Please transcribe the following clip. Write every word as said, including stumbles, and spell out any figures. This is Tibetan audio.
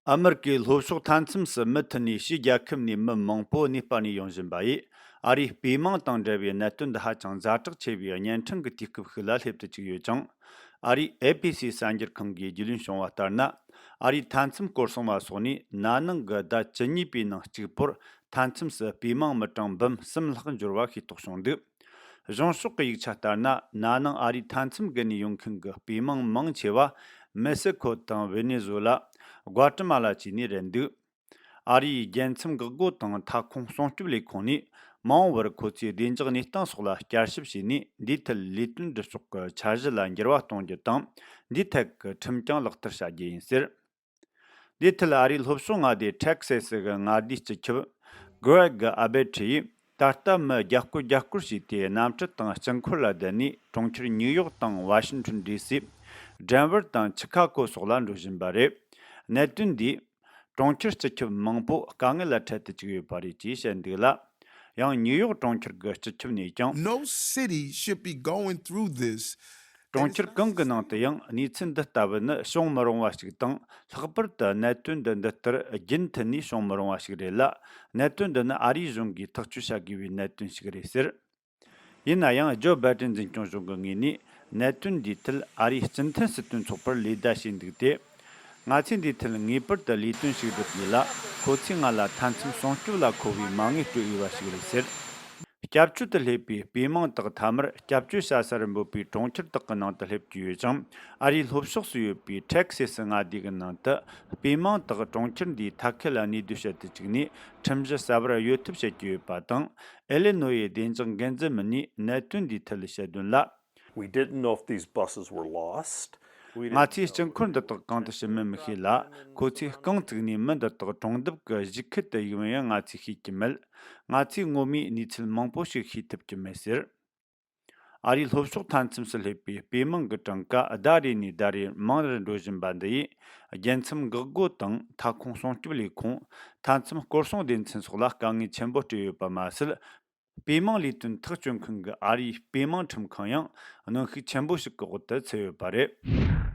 ཨ་མི་རི་ཀའི་ལྷོ་ཕྱོགས་མཐའ་མཚམས་སུ་མུ་མཐུད་ནས་ཕྱིའི་རྒྱལ་ཁབ་ནས་མི་མང་པོ་གནས་སྤར་ནས་ཡོང་བཞིན་པ་ཡིས། ཨ་རིའི་སྤོས་མང་དང་འབྲེལ་བའི་གནད་དོན་འདི་ཧ་ཅང་ཛ་དྲག་ཆེ་བའི་གཉན་འཕྲང་གི་དུས་སྐབས་ཤིག་ལ་སླེབས་དུ་བཅུག་ཡོད་ཅིང་། ཨ་རིའི་ཨེ་པི་སི་གསར་འགྱུར་ཁང་གིས་རྒྱུས་ལོན་བྱུང་བ་ལྟར་ན། ཨ་རིའི་མཐའ་མཚམས་སྐོར་སྲུང་བ་སོགས་ནས་ན་ནིང་གི་ཟླ་བཅུ་གཉིས་པའི་ནང་གཅིག་པོར་མཐའ་མཚམས་སུ་སྤོས་མང་མི་གྲངས་འབུམ་གསུམ་ལྷག་འབྱོར་བ་ཤེས་རྟོགས་བྱུང་འདུག་གཞུང་ཕྱོགས་ཀྱི་ཡིག་ཆ་ལྟར་ན། ན་ནིང་ཨ་རིའི་མཐའ་མཚམས་བརྒལ་ནས་ཡོང་མཁན་གྱི་སྤོས་མང་མང་ཆེ་བ་མེག་སི་ཁོ་དང་ཝེ་ནེ་ཟུ་ལ། གོ་ཏྲ་མ་ལ་བཅས་ནས་རེད་འདུག་ཨ་རིའི་རྒྱལ་མཚམས་འགག་སྒོ་དང་མཐའ་ཁོངས་སྲུང་སྐྱོབ་ལས་ཁུངས་ནས། མ་འོངས་པར་ཁོ་ཚོས་བདེ་འཇགས་གནས་སྟངས་སོགས་ལ་བསྐྱར་ཞིབ་བྱས་ནས། འདིའི་ཐད་ལས་དོན་སྒྲུབ་ཕྱོགས་ཀྱི་འཆར་གཞི་ལ་འགྱུར་བ་གཏོང་རྒྱུ་དང་། འདིའི་ཐད་ཀྱི་ཁྲིམས་ཀྱང་ལག་བསྟར་བྱ་རྒྱུ་ཡིན་ཟེར། འདིའི་ཐད་ཨ་རིའི་ལྷོ་ཕྱོགས་མངའ་སྡེ་ཊེག་སེ་སི་གི་མངའ་སྡེའི་སྤྱི་ཁྱབ་གྷི་རེག་ཨ་བེ་ཁྲི་ཡིས། ད་ལྟ་མི་བརྒྱ་སྐོར་བརྒྱ་སྐོར་ཞིག་དེ་གནམ་གྲུ་དང་སྤྱི་འཁོར་ལ་བསྡད་ནས། གྲོང་ཁྱེར་ཉིའུ་ཡོག་དང་ཝ་ཤིང་ཊོན་ཌི་སི། ཌེན་ཝར་དང་ཆི་ཁ་གོ་སོགས་ལ་འགྲོ་བཞིན་པ་རེད། གནད་དོན་འདིས་གྲོང་ཁྱེར་སྤྱི་ཁྱབ་མང་པོ་དཀའ་ངལ་ལ་འཕྲད་དུ་བཅུག་ཡོད་པ་རེད་ཅེས་བཤད་འདུག་ལ། ཡང་ཉིའུ་ཡོག་གྲོང་ཁྱེར་གྱི་སྤྱི་ཁྱབ་ནས་ཀྱང་། No city should be going through this. གྲོང་ཁྱེར་གང་གི་ནང་དུ་ཡང་གནས་ཚུལ་འདི་ལྟ་བུ་ནི་བྱུང་མི་རུང་བ་ཞིག་དང་། ལྷག་པར་དུ་གནད་དོན་འདི་འདི་ལྟར་རྒྱུན་མཐུད་ནས་བྱུང་མི་རུང་བ་ཞིག་རེད་ལ། གནད་དོན་འདི་ནི་ཨ་རིའི་གཞུང་གིས་ཐག་གཅོད་བྱ་དགོས་པའི་གནད་དོན་ཞིག་རེད་ཟེར། ཡིན་ན་ཡང་། ཇོ་བྷའི་ཏིན་འཛིན་སྐྱོང་གཞུང་གི་ངོས་ནས་གནད་དོན་འདིའི་ཐད་ཨ་རིའི་སྤྱི་མཐུན་སྲིད་དོན་ཚོགས་པར་ལེ་བདའ་བྱས་འདུག་སྟེ། ང་ཚོས་འདིའི་ཐད་ངེས་པར་དུ་ལས་དོན་ཞིག་སྒྲུབ་དགོས་ལ། ཁོ་ཚོས་ང་ལ་མཐའ་མཚམས་སྲུང་སྐྱོབ་ལ་མཁོ་བའི་མ་དངུལ་སྤྲོད་འོས་པ་ཞིག་རེད་ཟེར། སྐྱབས་བཅོལ་དུ་སླེབས་པའི་སྤོས་མང་དག་མཐའ་མར་སྐྱབས་བཅོལ་བྱ་སར་འབོད་པའི་གྲོང་ཁྱེར་དག་གི་ནང་དུ་སླེབས་ཀྱི་ཡོད་ཅིང་། ཨ་རིའི་ལྷོ་ཕྱོགས་སུ་ཡོད་པའི་ཊེག་སེ་སི་མངའ་སྡེ་གི་ནང་དུ་སྤོས་མང་དག་གྲོང་ཁྱེར་འདིའི་མཐའ་ཁུལ་ལ་གནས་སྡོད་བྱེད་དུ་བཅུག་ནས། ཁྲིམས་གཞི་གསར་པར་གཡོལ་ཐབས་བྱེད་ཀྱི་ཡོད་པ་དང་། ཨེ་ལི་ནོ་ཡའི་བདེ་འཇགས་འགན་འཛིན་མི་སྣས་གནད་དོན་འདིའི་ཐད་བཤད་དོན་ལ། We didn't know if these buses were lost. We ང་didn't ཚོས་know སྤྱི་འཁོར་འདི་དག་གང་དུ་ཕྱིན་མིན་མི་ཤེས་ལ། ཁོ་ཚོས་རྐང་བཙུགས་ནས་མི་འདི་དག་གྲོང་འདབས་ཀྱི་གཞིས་ཁུལ་དུ་ཡིན་མིན་ཡང་ང་ཚོས་ཤེས་ཀྱི་མེད། ང་ཚོས་ངོ་མའི་གནས་ཚུལ་མང་པོ་ཞིག་ཤེས་ཐུབ་ཀྱི་མེད་ཟེར། ཨ་རིའི་ལྷོ་ཕྱོགས་མཐའ་མཚམས་སུ་སླེབས་པའི་སྤོས་མང་གི་གྲངས་ཀ་ཟླ་རེ་ནས་ཟླ་རེར་མང་རུ་འགྲོ་བཞིན་པ་འདི་ཡིས། རྒྱལ་མཚམས་འགག་སྒོ་དང་མཐའ་ཁོངས་སྲུང་སྐྱོབ་ལས་ཁུངས། མཐའ་མཚམས་སྐོར་སྲུང་སྡེ་ཚན་སོགས་ལ་དཀའ་ངལ་ཆེན་པོ་སྤྲད་ཡོད་པ་མ་ཟད། སྤོས་མང་ལས་དོན་ཐག་གཅོད་མཁན་གྱི་ཨ་རིའི་སྤོས་མང་ཁྲིམས་ཁང་ཡང་གནོན་ཤུགས་ཆེན་པོ་ཞིག་གི་འོག་ཏུ་ཚུད་ཡོད་པ་རེད།